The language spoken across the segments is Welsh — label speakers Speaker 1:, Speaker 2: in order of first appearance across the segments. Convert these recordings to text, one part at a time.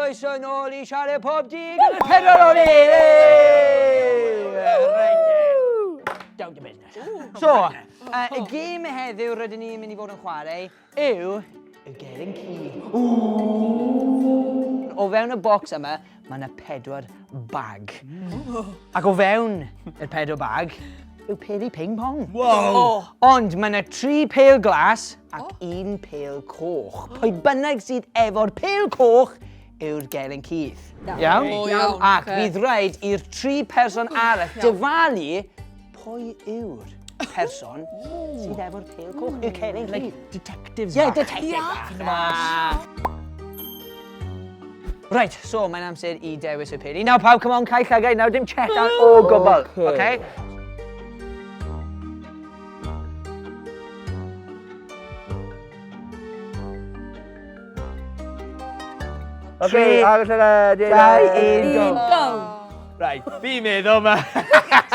Speaker 1: croeso nôl i Siarad Pob Di gyda'r pedwar o'n ni! Reit, down to business. So, y gêm heddiw rydyn ni'n mynd i fod yn chwarae yw y gelyn cudd. O fewn y bocs yma, mae yna pedwar bag. Ac o fewn y pedwar bag yw peli ping pong.
Speaker 2: Wow!
Speaker 1: Oh. Ond mae yna tri pel glas ac oh. un pel coch. Pwy bynnag sydd efo'r pel coch yw'r gelyn cudd. Iawn?
Speaker 3: Oh, iawn.
Speaker 1: Ac okay. fydd rhaid i'r tri person arall dyfalu Pwy yw'r person sydd efo'r pêl coch? Y celyn
Speaker 2: Like detectives
Speaker 1: Yeah, detective bach. Right, so mae'n amser i dewis y peli. Nawr pawb, come on, cau llygaid, nawr dim check out o gwbl, okay?
Speaker 2: Okay, agos llygad.
Speaker 1: 2, 1, go.
Speaker 3: Go!
Speaker 2: Right, fi'n meddwl ma...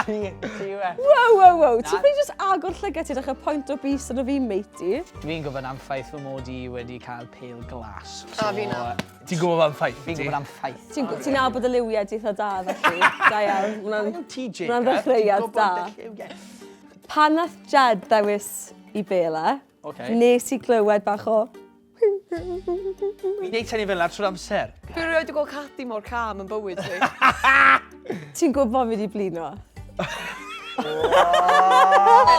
Speaker 1: Ti, ti yw e.
Speaker 3: Wow, wow, wow. Ti'n mynd just agor llygad ti dechrau point o bys arno fi, matey.
Speaker 1: Dwi'n gwybod am ffaith fy mod i wedi cael pêl glas.
Speaker 3: A fi na.
Speaker 2: Ti'n gwybod am ffaith?
Speaker 1: Fi'n gwybod am ffaith.
Speaker 3: Ti'n ti nabod y liwiau di eitha da, felly. Da iawn. Hwnna'n
Speaker 2: Ti, Jacob.
Speaker 3: Hwnna'n ddechreuad da. Pan nath Jed ddewis i bêl e,
Speaker 2: Okay.
Speaker 3: nes i glywed bach o...
Speaker 2: Fi'n neud hynny fel 'na trwy'r amser.
Speaker 4: Dwi erioed 'di gweld Cadi mor calm yn bywyd fi.
Speaker 3: Ti'n gwybod fi 'di blino.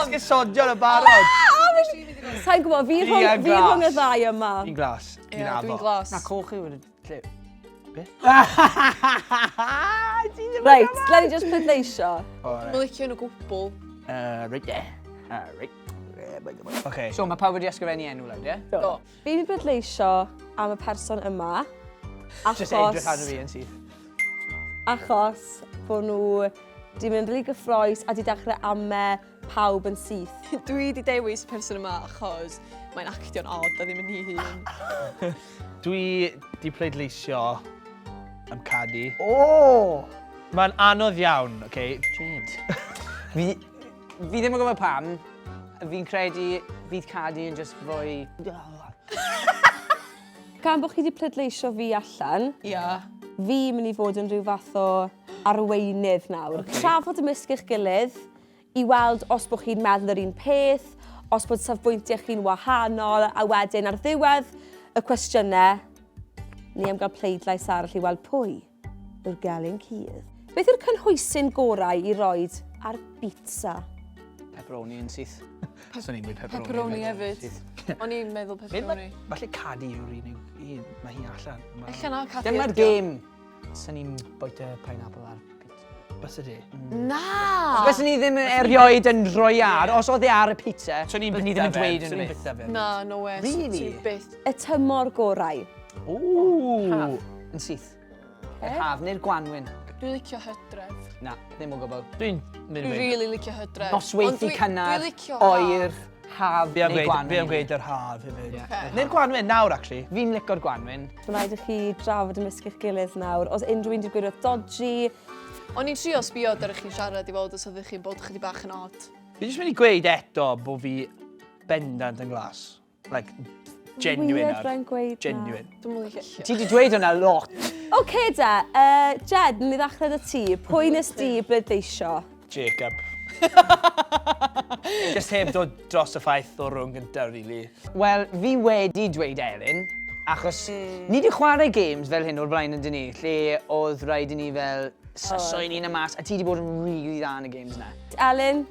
Speaker 2: Esgusodion yn barod.
Speaker 3: Sa'n gwybod, fi rhwng, fi rhwng y ddau yma.
Speaker 2: Fi'n glas. Fi'n
Speaker 4: Ie,
Speaker 2: addo.
Speaker 4: dwi'n glas.
Speaker 1: Na, coch yw'r lliw.
Speaker 2: Beth?
Speaker 3: Reit, let ni just pleidleisio.
Speaker 4: Dwi'n licio nhw gwbl.
Speaker 1: Reit, ie. Reit.
Speaker 2: Okay.
Speaker 1: So, mae pawb wedi ysgrifennu enw lawr, ie?
Speaker 4: Do.
Speaker 3: Fi wedi pleidleisio am y person yma. Achos...
Speaker 1: Just edrych arno fi yn syth.
Speaker 3: Achos bod nhw di mynd rili gyffroes a di dechrau ame pawb yn syth.
Speaker 4: Dwi wedi dewis y person yma achos mae'n actio'n odd a ddim yn hi hun.
Speaker 2: Dwi di pleidleisio am Cadi.
Speaker 1: O!
Speaker 2: Mae'n anodd iawn, oce? Okay?
Speaker 1: Jed. Fi, fi ddim yn gwybod pam. Fi'n credu fydd Cadi yn just fwy...
Speaker 3: Gan bod chi wedi pleidleisio fi allan,
Speaker 4: Ia.
Speaker 3: fi mynd i fod yn rhyw fath o arweinydd nawr. Okay. Trafod ymysg eich gilydd i weld os bod chi'n meddwl yr un peth, os bod safbwyntiau chi'n wahanol, a wedyn ar ddiwedd y cwestiynau, ni am gael pleidlais arall i weld pwy yw'r gelyn cudd. Beth yw'r cynhwysyn gorau i roed ar bizza?
Speaker 1: Pepperoni yn syth.
Speaker 2: Swn i'n gweud pepperoni.
Speaker 4: Pepperoni hefyd. O'n i'n meddwl pepperoni.
Speaker 2: Falle Cadi yw'r unig un. Mae hi allan.
Speaker 4: Ella na Cadi.
Speaker 1: Dyma'r gêm. Swn i'n bwyta pineapple ar pizza.
Speaker 2: Bysa di?
Speaker 4: Na!
Speaker 1: Byswn ni ddim erioed yn rhoi ar, os oedd e ar y pizza,
Speaker 2: Swn i'n
Speaker 1: byddwn ni ddim yn dweud
Speaker 2: Swn i'n
Speaker 1: unrhyw beth.
Speaker 2: bwyta fe.
Speaker 4: Na, no way.
Speaker 1: Really?
Speaker 4: Swn i byth.
Speaker 3: Y tymor gorau.
Speaker 2: Ooh.
Speaker 1: Haf, yn syth. Yr haf neu'r gwanwyn.
Speaker 4: Dwi'n licio hydref.
Speaker 1: Na, ddim o gwbl.
Speaker 2: Dwi'n mynd
Speaker 4: Dwi'n really licio hydref.
Speaker 1: Nosweithi cynnar,
Speaker 4: Dwi'n licio
Speaker 1: oer, haf
Speaker 2: Fi am
Speaker 1: neu
Speaker 2: gweud,
Speaker 1: gwanwyn.
Speaker 2: fi am gweud yr haf hefyd.
Speaker 1: Ie.
Speaker 4: Ocê.
Speaker 2: Neu'r gwanwyn nawr, actually.
Speaker 1: Fi'n licio'r gwanwyn.
Speaker 3: Mae'n rhaid i chi drafod ymysg eich gilydd nawr. Os unrhyw un wedi gweud wrth dodgy,
Speaker 4: O'n i'n trio sbio ar chi'n siarad i weld os oeddech chi'n bod chydig bach yn odd.
Speaker 2: Fi jyst mynd i gweud eto bod fi bendant yn glas. Like, genuine
Speaker 3: Weird
Speaker 2: nawr.
Speaker 3: rhaid gweud na.
Speaker 2: Genuine.
Speaker 4: Dwi'n licio.
Speaker 1: Ti wedi dweud hwnna lot.
Speaker 3: Oce da, uh, Jed, ni ddechrau dy ti. Pwy nes di bleidleisio?
Speaker 2: Jacob. Just heb dod dros y ffaith o rhwng gyntaf, really.
Speaker 1: Wel, fi wedi dweud Elin, achos ni wedi chwarae games fel hyn o'r blaen yn dyn ni, lle oedd rhaid i ni fel syso i ni'n y mas, a ti wedi bod yn really dda yn y games na.
Speaker 3: Elin?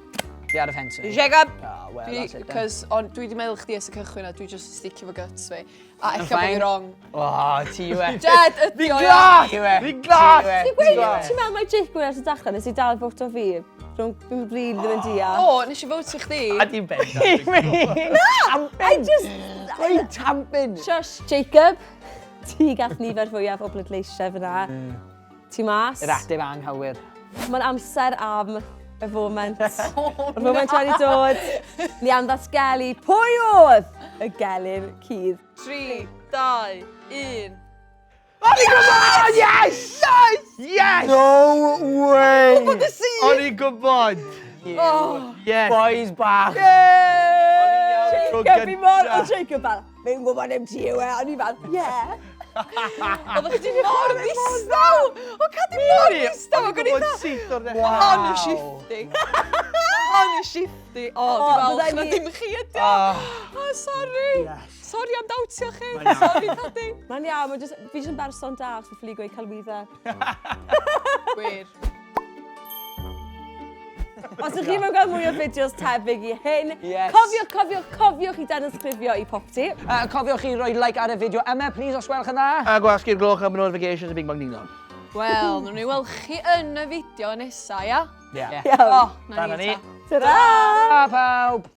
Speaker 1: Fi ar y ffens.
Speaker 4: Jacob!
Speaker 1: Ah, well,
Speaker 4: Dwi,
Speaker 1: that's it then.
Speaker 4: cos, on, dwi wedi meddwl chdi ers y cychwyn a dwi just yn sticio fo guts fi. A
Speaker 1: Yn
Speaker 4: ella bod
Speaker 1: fine.
Speaker 4: fi wrong.
Speaker 1: Oh, ti yw e.
Speaker 4: Jed, ydi o ia!
Speaker 1: Ti yw e.
Speaker 2: Fi'n glas!
Speaker 1: Ti yw e.
Speaker 3: Ti'n gweud, ti'n meddwl mai Jake gwneud ers y dechrau, nes i dal voto fi. Rhwng, fi'n rili ddim yn deall.
Speaker 4: O, nes i vote i chdi.
Speaker 2: A di'n bendant.
Speaker 1: Na!
Speaker 3: I just...
Speaker 1: Mae'n tamping!
Speaker 3: Shush, Jacob, ti gath nifer fwyaf o bleidleisiau fyna. Ti mas.
Speaker 1: Yr ateb anghywir.
Speaker 3: Mae'n amser am y foment. Mae'r foment wedi dod. Ni am ddatgelu pwy oedd y gelyn cudd.
Speaker 4: 3, 2, 1.
Speaker 2: O'n i'n gwybod! Yes! Yes! Yes!
Speaker 1: No way!
Speaker 4: Gwybod y sy'n!
Speaker 2: O'n i'n gwybod!
Speaker 4: Oh.
Speaker 2: Yes!
Speaker 1: Boys bach!
Speaker 3: Jacob, fi mor... O Jacob fel, fi'n gwybod ddim ti yw e. O'n i fel, yeah.
Speaker 4: Oeddech chdi mor ddistaw! O, Cadi mor ddistaw! Ac o'n i fatha,
Speaker 2: syth o'r dechrau.
Speaker 4: Mae hon yn shifty. Mae hon yn shifty. O, dwi'n
Speaker 3: bydda
Speaker 4: falch na
Speaker 3: ni-
Speaker 4: dim chi ydi o. O, sori. Sori am dawtio chi. Sori, Cadi.
Speaker 3: Mae'n iawn, mae jyst, fi jyst yn berson da, achos fi ffili gweud celwyddau.
Speaker 4: Gwir.
Speaker 3: Os ydych chi'n mynd gweld mwy o fideos tebyg i hyn,
Speaker 1: Yes.
Speaker 3: cofiwch, cofiwch, cofiwch i danysgrifio i Popty.
Speaker 1: Cofiwch chi roi like ar y fideo yma, please, os gwelwch yn dda.
Speaker 2: A gwasgu'r gloch am notifications a bing bang ding dong.
Speaker 4: Wel, nawn ni weld chi yn y fideo nesa, ia?
Speaker 2: Yeah.
Speaker 3: Iawn.
Speaker 4: O, na
Speaker 2: Na
Speaker 4: ni
Speaker 2: ni.
Speaker 4: ta.
Speaker 3: Ta-ra!
Speaker 1: Ta pawb!